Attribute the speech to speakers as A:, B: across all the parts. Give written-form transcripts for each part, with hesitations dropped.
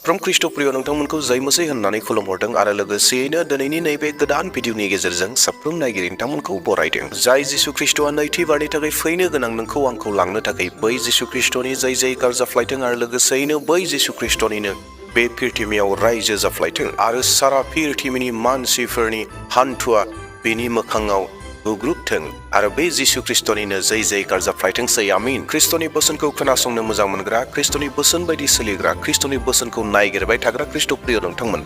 A: साफ्रोम ख्रीष्टप्रिय नोंथांमोनखौ जय मसीह होननानै खुलुमहरदों आरो लोगोसेयैनो दिनैनि नैबे गोदान भिडिअनि गेजेरजों साफ्रोम नायगिरि नोंथांमोनखौ बरायदों। जाय जिसु ख्रीष्टआ नैथि बारनि थाखाय फैनो गोनां नोंखौ आंखौ लांनो थाखाय बै जिसु ख्रीष्टनि जय जयकार जाफ्लायथों आरो लोगोसेयैनो बै जिसु ख्रीष्टनिनो बे पृथिबियाव रायजो जाफ्लायथों आरो सारा पृथिबिनि मानसिफोरनि हान्थुआ बेनि मोखाङाव गुग्रुबथों आरो बे जिसु ख्रीष्टनिनो जय जयकार जाफ्लायथोंसै आमीन। ख्रीष्टनि बोसोनखौ खोनासंनो मोजां मोनग्रा, ख्रीष्टनि बोसोन बायदि सोलिग्रा, ख्रीष्टनि बोसोनखौ नायगिरबाय थाग्रा ख्रीष्टप्रिय नोंथांमोन,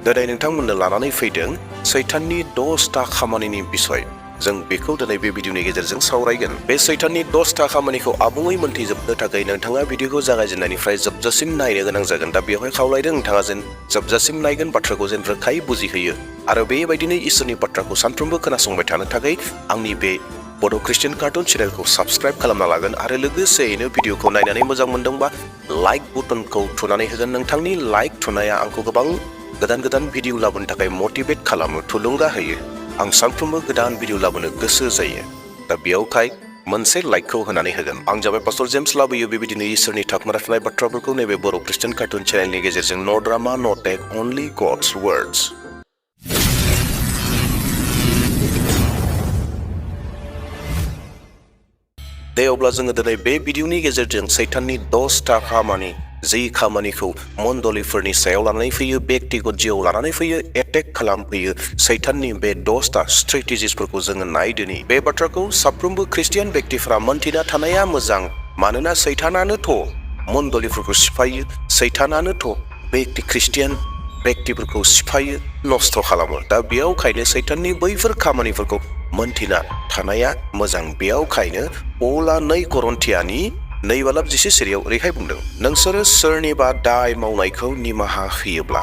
A: दिनै नोंथांमोननो लानानै फैदों सैताननि 10टा खामानिनि बिसय। जों बेखौ दिनै बे भिडिअनि गेजेरजों सावरायगोन। बे सैताननि 10टा खामानिखौ आबुङै मोनथिजोबनो थाखाय नोंथाङा भिडिअखौ जागायजेननायनिफ्राय जोबजासिम नायनो गोनां जागोन। दा बेवहाय खावलायदों नोंथाङा जेन जोबजासिम नायगोन, बाथ्राखौ जेन रोखायै बुजिहोयो आरो बेबायदिनो इसोरनि बाथ्राखौ सानफ्रोमबो खोनासंबाय थानो थाखाय आंनि बे बड' ख्रिस्टियान कार्टुन चेनेलखौ साबस्क्राइब खालामना लागोन आरो लोगोसेयैनो भिडिअखौ नायनानै मोजां मोनदोंबा लाइक बटनखौ थुनानै होगोन। नोंथांनि लाइक थुनाया आंखौ गोबां गोदान भिडिअ लाबोनो थाखाय मटिभेट खालामो, थुलुंगा होयो। आं सानफ्रोमबो गोदान भिडिअ लाबोनो गोसो जायो। दा बेयावखाय मोनसे लाइकखौ होनानै होगोन। आं जाबाय पास्टर जेम्स लाबोयो बेबायदिनो इसोरनि थाखोमाना थानाय बाथ्राफोरखौ नैबे बर' ख्रिस्टियान कार्टुन चेनेलनि गेजेरजों नो ड्रामा नो टेक अनलि गड्स वर्ड्स। दे अब्ला जोङो दिनै बे भिडिअनि गेजेरजों सैताननि 10टा खामानि, जि खामानिखौ मण्डलिफोरनि सायाव लानानै फैयो, बेक्तिगत जिउआव लानानै फैयो, एटेक खालामफैयो, सैताननि बे 10टा स्ट्रेटेजिसफोरखौ जोङो नायदोनि। बे बाथ्राखौ साफ्रोमबो ख्रिस्टियान बेक्तिफोरा मोनथिना थानाया मोजां, मानोना सैतानानोथ' मण्डलिफोरखौ सिफायो, सैतानानोथ' बेक्ति ख्रिस्टियान बेक्तिफोरखौ सिफायो, नस्थ' खालामो। दा बेयावखायनो सैताननि बैफोर खामानिफोरखौ मोनथिना थानाया मोजां। बेयावखायनो पौला 2 करिन्थियानि 2:10 ओरैहाय बुंदों, नोंसोरो सोरनिबा दाय मावनायखौ निमाहा होयोब्ला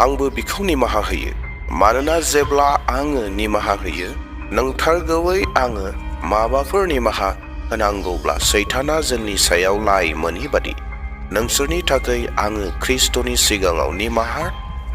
A: आंबो बिखौ निमाहा होयो। मानोना जेब्ला आङो निमाहा होयो, नंथारगौयै आङो माबाफोर निमाहा होनांगौब्ला सैताना जोंनि सायाव लाय मोनि बादि नोंसोरनि थाखाय आङो ख्रिस्टनि सिगाङाव निमाहा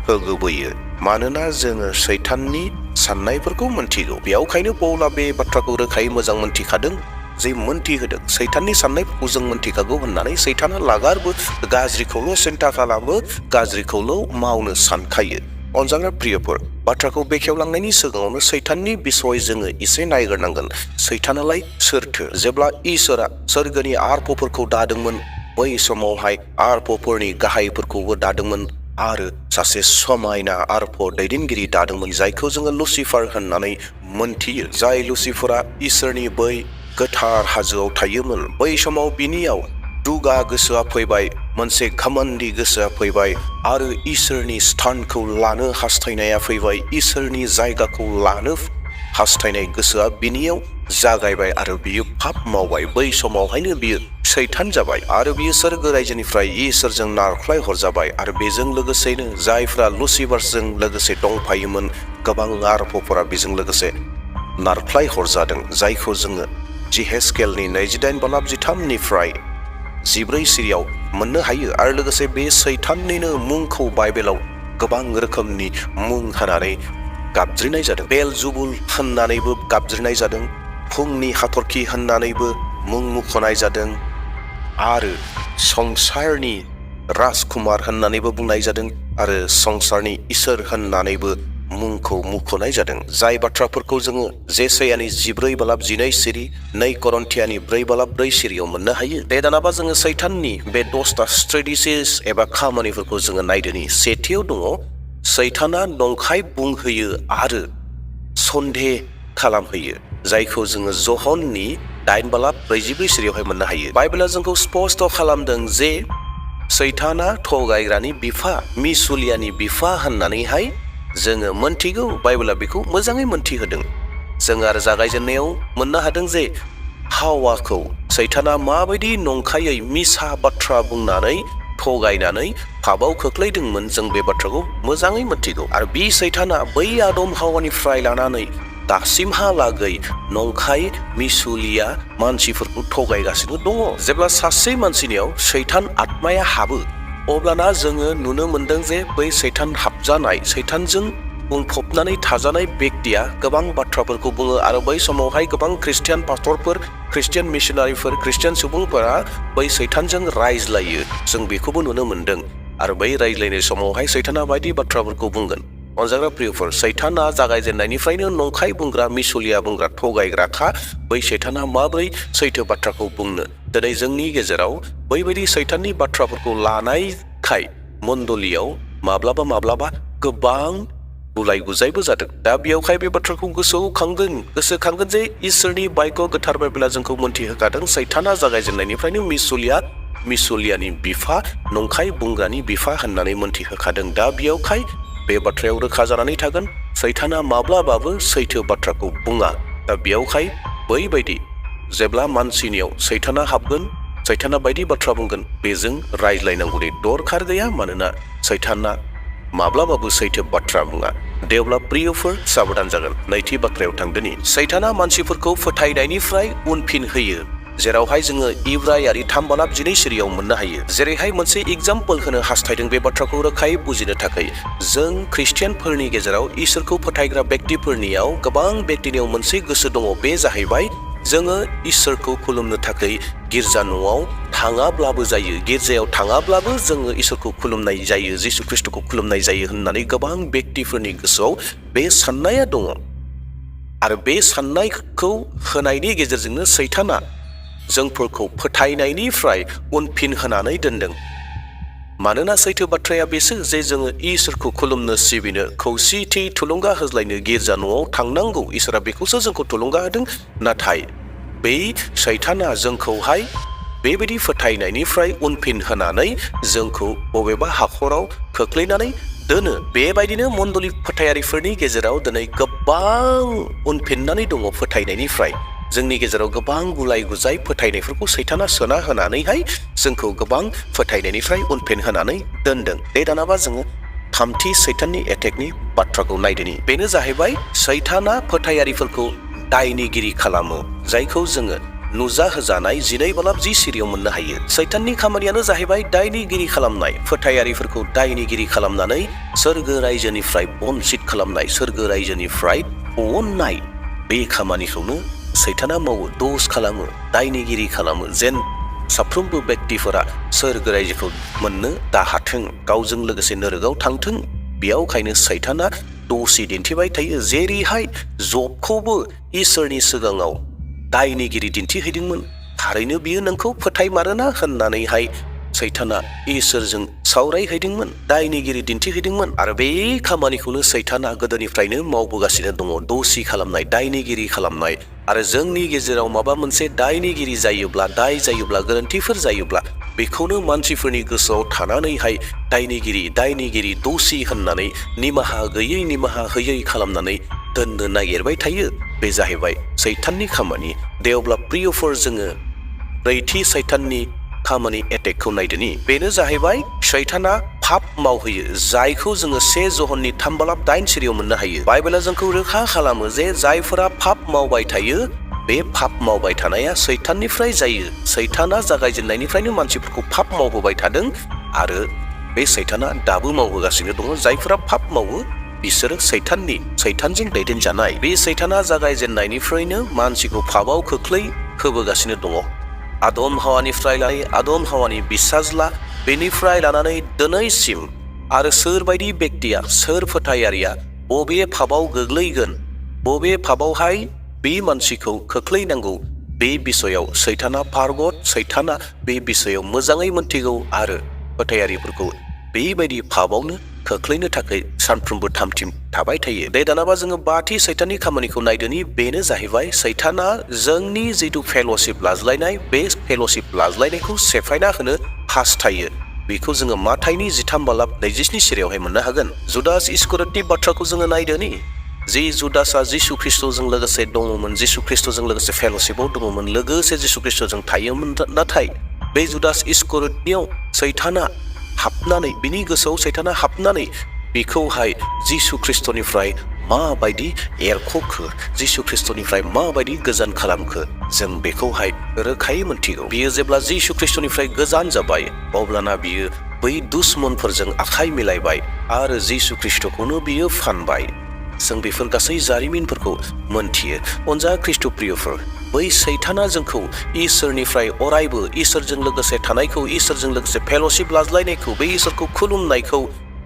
A: होगोबोयो, मानोना जोङो सैताननि साननायफोरखौ मोनथिगौ। बेयावखायनो पौला बे बाथ्राखौ रोखायै मोजां मोनथिखादों जे मोनथिहोदों सैताननि साननायफोरखौ जों मोनथिखागौ होननानै। सैताना लागारबो गाज्रिखौल' सिन्ता खालामो, गाज्रिखौल' मावनो सानखायो। अनजाग्रा प्रियफोर, बाथ्राखौ बेखेवलांनायनि सिगाङावनो सैताननि बिसय जोङो एसे नायग्रोनांगोन। सैतानालाय सोरथो? जेब्ला इसोरा सोरगोनि आर्फफोरखौ दादोंमोन, बै समावहाय आर्फफोरनि गाहायफोरखौबो दादोंमोन आरो सासे समायना आर्फ दैदेनगिरि दादोंमोन, जायखौ जोङो लुसिफार होननानै मोनथियो। जाय लुसिफारा इसोरनि बै गोथार हाजोआव थायोमोन। बै समाव बिनियाव दुगा गोसोआ फैबाय, मोनसे घमण्डी गोसोआ फैबाय आरो इसोरनि स्थानखौ लानो हास्थायनाया फैबाय, इसोरनि जायगाखौ लानो हास्थायनाय गोसोआ बिनियाव जागायबाय आरो बियो पाप मावबाय। बै समावहायनो बियो सैतान जाबाय आरो बियो सोरगो रायजोनिफ्राय इसोरजों नारख्लाय हरजाबाय आरो बेजों लोगोसेनो जायफ्रा लुसिफारजों लोगोसे दंफायोमोन, गोबां आर्फफोरा बेजों लोगोसे नारख्लाय हरजादों, जायखौ जोङो जिहेजकेलनि 28:13 14 सिरियाव मोननो हायो। आरो लोगोसे बे सैताननिनो मुंखौ बाइबेलाव गोबां रोखोमनि मुं होनानै गाबज्रिनाय जादों। बेलजुबुल होननानैबो गाबज्रिनाय जादों, फुंनि हाथरखि होननानैबो मुं मुंख'नाय जादों आरो संसारनि राजकुमार होननानैबो बुंनाय जादों आरो संसारनि इसोर होननानैबो मुंखौ मुंख'नाय जादों। जाय बाथ्राफोरखौ जोङो जेसायानि 14:12 सिरि, 2 करिन्थियानि 4:4 सिरियाव मोननो हायो। दे दानाबा जोङो सैताननि बे 10टा स्ट्रेटेजिस एबा खामानिफोरखौ जोङो नायदोनि। सेथियाव दङ, सैताना नंखाय बुंहोयो आरो सन्देह खालामहोयो, जायखौ जोङो ज'हननि 9:44 सिरियावहाय मोननो हायो। बाइबेला जोंखौ स्पष्ट खालामदों जे सैताना थगायग्रानि बिफा, मिसुलियानि बिफा होननानैहाय जोङो मोनथिगौ। बाइबेला बेखौ मोजाङै मोनथिहोदों। जों आरो जागायजेननायाव मोननो हादों जे हावाखौ सैताना माबायदि नंखायै मिसा बाथ्रा बुंनानै थगायनानै पापआव खोख्लैदोंमोन। जों बे बाथ्राखौ मोजाङै मोनथिगौ आरो बे सैताना बै आदम हावानिफ्राय लानानै दासिमहालागै नंखाय मिसुलिया मानसिफोरखौ थगायगासिनो दङ। जेब्ला सासे मानसिनियाव सैतान आत्माया हाबो, अब्लाना जोङो नुनो मोनदों जे बै सैतान हाबजानाय, सैतानजों बुंफबनानै थाजानाय बेक्तिया गोबां बाथ्राफोरखौ बुङो आरो बै समावहाय गोबां ख्रिस्टियान पास्टरफोर, ख्रिस्टियान मिशनारिफोर, ख्रिस्टियान सुबुंफोरा बै सैतानजों रायज्लायो। जों बेखौबो नुनो मोनदों। आरो बै रायज्लायनाय समावहाय सैताना बायदि बाथ्राफोरखौ बुंगोन। अनजाग्रा प्रियफोर, सैताना जागायजेननायनिफ्रायनो नंखाय बुंग्रा, मिसलिया बुंग्रा, थगायग्राखा। बै सैताना माबोरै सैथो बाथ्राखौ बुंनो? दिनै जोंनि गेजेराव बैबायदि सैताननि बाथ्राफोरखौ लानायखाय मण्डलियाव माब्लाबा गोबां गुलाय गुजायबो जादों। दा बेयावहाय बे बाथ्राखौ गोसोखांगोन जे इसोरनि बायग' गोथार बाइबेला जोंखौ मोनथिहोखादों सैताना जागायजेननायनिफ्रायनो मिसलियानि बिफा, नंखाय बुंग्रानि बिफा होननानै मोनथिहोखादों। दा बेयावहाय बे बाथ्रायाव रोखा जानानै थागोन सैताना माब्लाबाबो सैथो बाथ्राखौ बुङा। दा बेयावहाय बैबायदि जेब्ला मानसिनियाव सैताना हाबगोन, सैताना बायदि बाथ्रा बुंगोन, बेजों रायज्लायनांगौनि दरखार गैया। मानोना सैताना माब्लाबाबो सैथो बाथ्रा बुङा। देवब्ला प्रियफोर साबधान जागोन। नैथि बाथ्रायाव थांदोनि सैताना मानसिफोरखौ फोथायनायनिफ्राय उनफिन होयो। जेरावहाय जोङो इब्रायारि 3:12 मोननो हायो। जेरैहाय मोनसे एग्जाम्पल होनो हास्थायदों बे बाथ्राखौ रोखायै बुजिनो थाखाय। जों ख्रिस्टियानफोरनि गेजेराव इसोरखौ फोथायग्रा व्यक्तिफोरनियाव गोबां व्यक्तिनियाव मोनसे गोसो दङ। बे जाहैबाय जोङो इसोरखौ खुलुमनो थाखाय गिर्जा न'आव थाङाब्लाबो जायो, गिर्जायाव थाङाब्लाबो जोङो इसोरखौ खुलुमनाय जायो, जिसु ख्रिस्टखौ खुलुमनाय जायो होननानै गोबां व्यक्तिफोरनि गोसोआव बे साननाया दङ। आरो बे साननायखौ होनायनि गेजेरजोंनो सैताना जोंफोरखौ फोथायनायनिफ्राय उनफिन होनानै दोनदों। मानोना सैथो बाथ्राया बेसो जे जोङो इसोरखौ खुलुमनो, सिबिनो, खौसेथि थुलुंगा होज्लायनो गिर्जा न'आव थांनांगौ। इसोरा बेखौसो जोंखौ थुलुंगा होदों। नाथाय बै सैताना जोंखौहाय बेबायदि फोथायनायनिफ्राय उनफिन होनानै जोंखौ बबेबा हाखराव खोख्लैनानै दोनो। बेबायदिनो मण्डलि फोथायारिफोरनि गेजेराव दिनै गोबां उनफिननानै दङ फोथायनायनिफ्राय। जोंनि गेजेराव गोबां गुलाय गुजाय फोथायनायफोरखौ सैताना सोना होनानैहाय जोंखौ गोबां फोथायनायनिफ्राय उनफिन होनानै दोनदों। दानाबा जोङो थामथि सैताननि एटेकनि बाथ्राखौ नायदोनि। बेनो जाहैबाय सैताना फोथायारिफोरखौ दायनिगिरि खालामो, जायखौ जोङो नुजाहोजानाय 12:10 मोननो हायो। सैताननि खामानियानो जाहैबाय दायनिगिरि खालामनाय, फोथायारिफोरखौ दायनिगिरि खालामनानै सोरगो रायजोनिफ्राय बनसित खालामनाय, सोरगो रायजोनिफ्राय अननाय। बे खामानिखौनो सैताना मावो, दस खालामो, दायनिगिरि खालामो, जेन साफ्रोमबो व्यक्तिफोरा सोरगो रायजोखौ मोननो दाहाथों, गावजों लोगोसे नोरगआव थांथों। बेयावखायनो सैताना दसि दिन्थिबाय थायो। जेरैहाय जबखौबो इसोरनि सिगाङाव दायनिगिरि दिन्थिहैदोंमोन। थारैनो बियो नोंखौ फोथायमारोना होननानैहाय सैताना इसोरजों सावरायहैदोंमन, दायनिगिरि दिन्थिहैदोंमोन। आरो बे खामानिखौनो सैताना गोदोनिफ्रायनो मावबोगासिनो दङ, दसि खालामनाय, दायनिगिरि खालामनाय। आरो जोंनि गेजेराव माबा मोनसे दायनिगिरि जायोब्ला, दाय जायोब्ला, गोरोन्थिफोर जायोब्ला बेखौनो मानसिफोरनि गोसोआव थानानैहाय दायनिगिरि दसि होननानै निमाहा होयै खालामनानै दोननो नागिरबाय थायो। बे जाहैबाय सैताननि खामानि। देवब्ला प्रियफोर, जोङो ब्रैथि सैताननि खामानि एटेकखौ नायदोनि। बेनो जाहैबाय सैताना पाप मावहोयो, जायखौ जोङो 1 ज'हननि 3:8 मोननो हायो। बाइबेला जोंखौ रोखा खालामो जे जायफोरा पाप मावबाय थायो, बे पाप मावबाय थानाया सैताननिफ्राय जायो। सैताना जागायजेननायनिफ्रायनो मानसिफोरखौ पाप मावहोबाय थादों आरो बे सैताना दाबो मावहोगासिनो दङ। जायफोरा पाप मावो बिसोरो सैतानजों दैदेनजानाय। बे सैताना जागायजेननायनिफ्रायनो मानसिखौ पापआव खोख्लैहोबोगासिनो दङ। आदम हावानि बिसाज्ला, बेनिफ्राय लानानै दिनैसिम। आरो सोरबायदि व्यक्तिया, सोर फोथायारिया बबे पापआव गोग्लैगोन, बबे पापआवहाय बे मानसिखौ खोख्लैनांगौ, बे बिसयाव सैताना पारगत। सैताना बे बिसयाव मोजाङै मोनथिगौ आरो फोथायारिफोरखौ बेबायदि पापआवनो खोख्लैनो थाखाय सानफ्रोमबो थामथिम थाबाय थायो। दानाबा जोङो बाथि सैताननि खामानिखौ नायदोनि। बेनो जाहैबाय सैताना जोंनि जिथु फेल'शिप लाज्लायनाय, बे फेल'शिप लाज्लायनायखौ सेफायना होनो हास्थायो। बेखौ जोङो माथाइनि 13:27 मोननो हागोन। जुदास इस्करियोतनि बाथ्राखौ जोङो नायदोनि। जि जुदासआ जिसु ख्रिस्ट'जों लोगोसे दङमोन, जिसु ख्रिस्ट'जों लोगोसे फेल'शिपआव दङमोन, लोगोसे जिसु ख्रिस्ट'जों थायोमोन। नाथाय बे जुदास इस्करियोतनियाव सैताना हाबनानै, बिनि गोसोआव सैताना हाबनानै बेखौहाय जिसु ख्रिस्ट'निफ्राय माबायदि एरख'खो, जिसु ख्रिस्ट'निफ्राय माबायदि गोजान खालामखो, जों बेखौहाय रोखायै मोनथिगौ। बियो जेब्ला जिसु ख्रिस्ट'निफ्राय गोजान जाबाय, अब्लाना बियो बै दुश्मनफोरजों आखाइ मिलायबाय आरो जिसु ख्रिस्ट'खौनो बियो फानबाय। जों बेफोर गासै जारिमिनफोरखौ मोनथियो। अनजा ख्रीष्ट प्रियफोर, बै सैताना जोंखौ इसोरनिफ्राय अरायबो इसोरजों लोगोसे थानायखौ, इसोरजों लोगोसे फेल'शिप लाज्लायनायखौ, बे इसोरखौ खुलुमनायखौ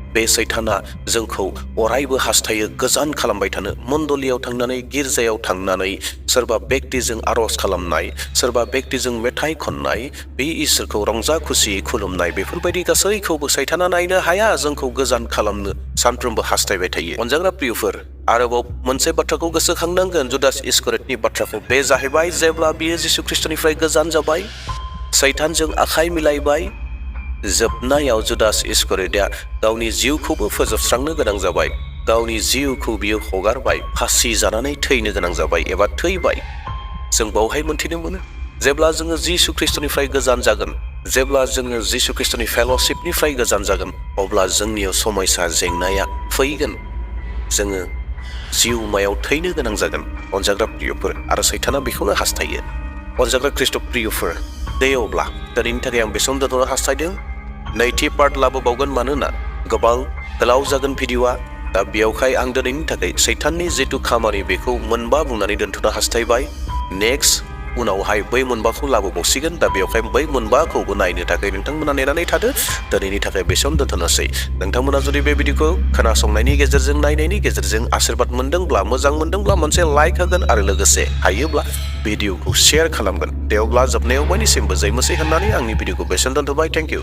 A: बे सैताना जोंखौ अरायबो हास्थायो गोजान खालामबाय थानो। मण्डलियाव थांनानै, गिर्जायाव थांनानै सोरबा बेक्तिजों आर'ज खालामनाय, सोरबा बेक्तिजों मेथाइ खननाय, बे इसोरखौ रंजा खुसियै खुलुमनाय, बेफोरबायदि गासैखौबो सैताना नायनो हाया, जोंखौ गोजान खालामनो सानफ्रोमबो हास्थायबाय थायो। अनजाग्रा प्रियफोर, आरोबाव मोनसे बाथ्राखौ गोसोखांनांगोन, जुदास इस्करियोतनि बाथ्राखौ। बे जाहैबाय जेब्ला बियो जिसु ख्रीष्टनिफ्राय गोजान जाबाय, सैतानजों आखाइ मिलायबाय, जोबनायाव जुदास इस्करियोतआ गावनि जिउखौबो फोजोबस्रांनो गोनां जाबाय। गावनि जिउखौ बियो हगारबाय, फासि जानानै थैनो गोनां जाबाय एबा थैबाय। जों बावहाय मोनथिनो मोनो, जेब्ला जोङो जिसु ख्रीष्टनिफ्राय गोजान जागोन, जेब्ला जोङो जिसु ख्रीष्टनि फेल'शिपनिफ्राय गोजान जागोन, अब्ला जोंनियाव समयसा जेंनाया फैगोन। जोङो जिउमायाव थैनो गोनां जागोन। अनजाग्रा प्रियफोर, आरो सैताना बेखौनो हास्थायो। अनजाग्रा ख्रीष्ट प्रियफोर, दे अब्ला दिनैनि थाखाय आं बेसेबां दोनथ'नो हास्थायदों। नैथि पार्ट लाबोबावगोन, मानोना गोबां गोलाव जागोन भिडिअ'आ। दा बेयावहाय आं दिनैनि थाखाय सैताननि जिथु खामानि बेखौ मोनबा बुंनानै दोनथ'नो हास्थायबाय। नेक्स्ट उनावहाय बै मोनबाखौ लाबोबावसिगोन। दा बेयावहाय बै मोनबाखौबो नायनो थाखाय नोंथांमोना नेनानै थादो। दिनैनि थाखाय बेसेबां दोनथ'नोसै। नोंथांमोना जुदि बे भिडिअ'खौ खोनासंनायनि गेजेरजों, नायनायनि गेजेरजों आशीर्बाद मोनदोंब्ला, मोजां मोनदोंब्ला मोनसे लाइक होगोन, आरो लोगोसे हायोब्ला भिडिअ'खौ शेयार खालामगोन। दे अब्ला जोबनायाव बयनिसिमबो जै मसीह होननानै आंनि भिडिअ'खौ बेसेन दोनथ'बाय। Thank you.